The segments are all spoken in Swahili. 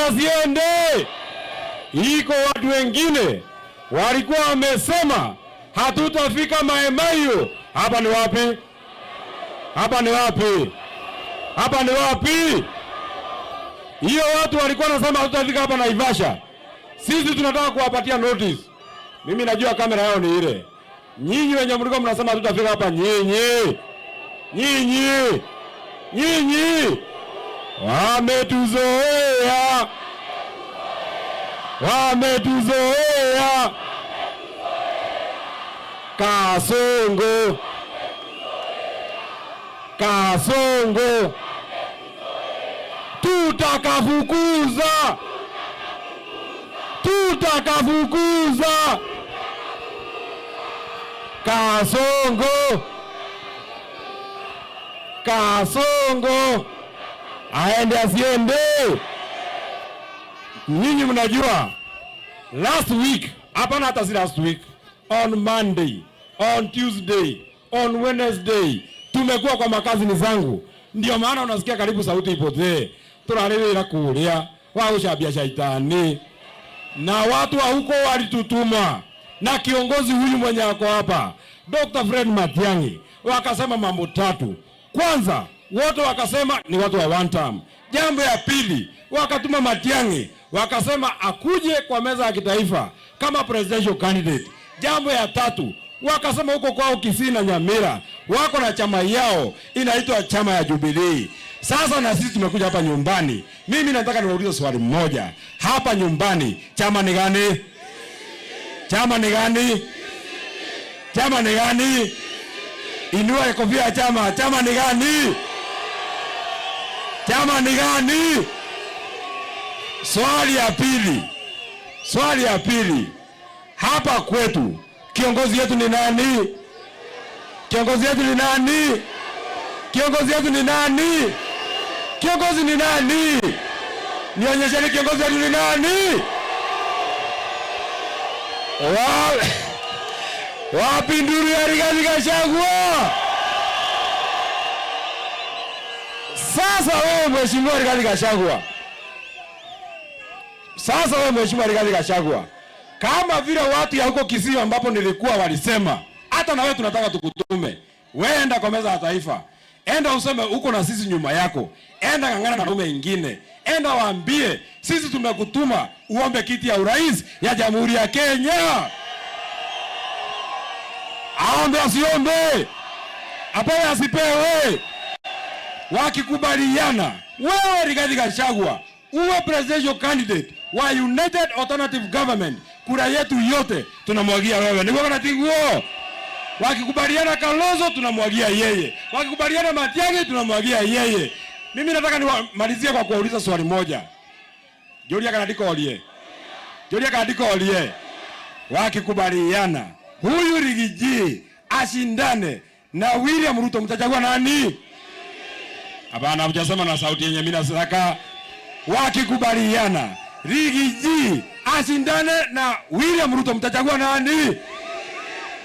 asiende? Iko watu wengine walikuwa wamesema hatutafika Mai Mahiu. Hapa ni wapi? Hapa ni wapi? Hapa ni wapi? Hiyo watu walikuwa wanasema hatutafika hapa Naivasha. Sisi tunataka kuwapatia notice. Mimi najua kamera yao ni ile. Nyinyi wenye mlikuwa mnasema hatutafika hapa, nyinyi nyinyi nyinyi wametuzoea, wametuzoea. Kasongo, Kasongo, tutakafukuza, tutakafukuza. Kasongo, Kasongo aende asiende? Nyinyi mnajua last week, hapana, hata si last week, on Monday, on Tuesday, on Wednesday tumekuwa kwa makazi zangu, ndio maana unasikia karibu sauti ipotee. Turarĩwĩra kũrĩa wa gũcambia shaitani, na watu wa huko walitutuma na kiongozi huyu mwenye ako hapa Dr. Fred Matiang'i, wakasema mambo tatu. Kwanza wote wakasema ni watu wa one term. Jambo ya pili wakatuma Matiang'i, wakasema akuje kwa meza ya kitaifa kama presidential candidate. Jambo ya tatu wakasema huko kwao Kisii na Nyamira wako na chama yao inaitwa chama ya Jubilee. Sasa na sisi tumekuja hapa nyumbani. Mimi nataka niwaulize swali moja. Hapa nyumbani chama ni gani? Chama ni gani? Chama ni gani? Inua kofia ya chama. Chama ni gani? Chama ni gani? Swali ya pili, swali ya pili, hapa kwetu kiongozi yetu ni nani? Kiongozi yetu ni nani? Kiongozi yetu ni nani? Kiongozi ni nani? Nionyesheni kiongozi yetu ni nani? Wapi nduru ya Rigathi Gachagua? Sasa wewe Mheshimiwa Rigathi Gachagua, sasa wewe Mheshimiwa Rigathi Gachagua, kama vile watu ya huko Kisii ambapo nilikuwa walisema, hata na wewe tunataka tukutume. Wewe enda kwa meza ya taifa, enda useme uko na sisi nyuma yako, enda ng'ang'ana na tume ingine, enda waambie sisi tumekutuma uombe kiti ya urais ya Jamhuri ya Kenya. Aombe asiombe, apewe asipewe, wakikubaliana wewe Rigathi Gachagua uwe presidential candidate wa United Alternative Government, kura yetu yote tunamwagia wewe. Niguo kana tiguo? Wakikubaliana Kalonzo tunamwagia yeye, wakikubaliana Matiang'i tunamwagia yeye. Mimi nataka niwamalizie kwa kuwauliza swali moja. Joria kana ndikorie, Joria kana ndikorie, wakikubaliana huyu Riggy G ashindane na William Ruto, mtachagua nani? Hapana, hujasema na sauti yenye mimi nataka. Wakikubaliana Riggy G ashindane na William Ruto, mtachagua nani?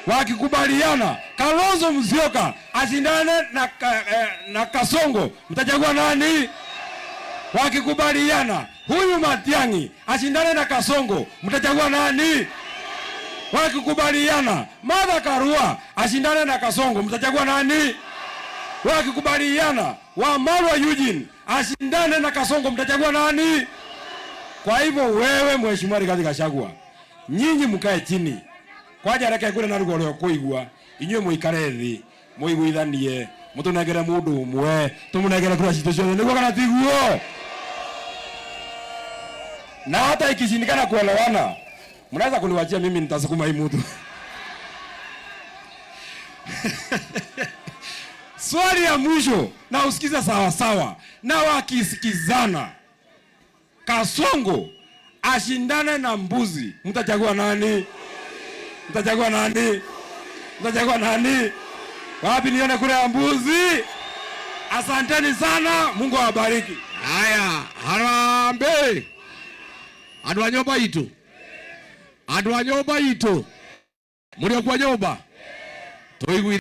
Wakikubaliana Kalonzo Musyoka ashindane na Kasongo, mtachagua nani? Wakikubaliana huyu Matiang'i ashindane na Kasongo, mtachagua nani? Wakikubaliana Martha Karua ashindane na Kasongo, mtachagua nani? Wakikubaliana Wamalwa Eugene ashindane na Kasongo, mtachagua nani? Kwa hivyo wewe Mheshimiwa Rigathi Gachagua, nyinyi mkae chini kwanja reke ngwire na rugo rwa kuigua inyuĩ mũikare thĩ mũiguithanie mũtũnengere mũndũ ũmwe tũmũnengere kura citũ ciothe, nĩguo kana tiguo? Na hata ikishindikana kuelewana, mnaweza kuniwachia mimi, nitasukuma hii mtu. Swali ya mwisho na usikize sawa sawa, na wakisikizana Kasongo ashindane na mbuzi, mtachagua nani? Mtachagua nani? Mtachagua nani? Wapi nione kura ya mbuzi? Asanteni sana, Mungu awabariki. Haya, harambee andu a nyumba itu, andu a nyumba itu, muri kwa nyumba tuiguithanie.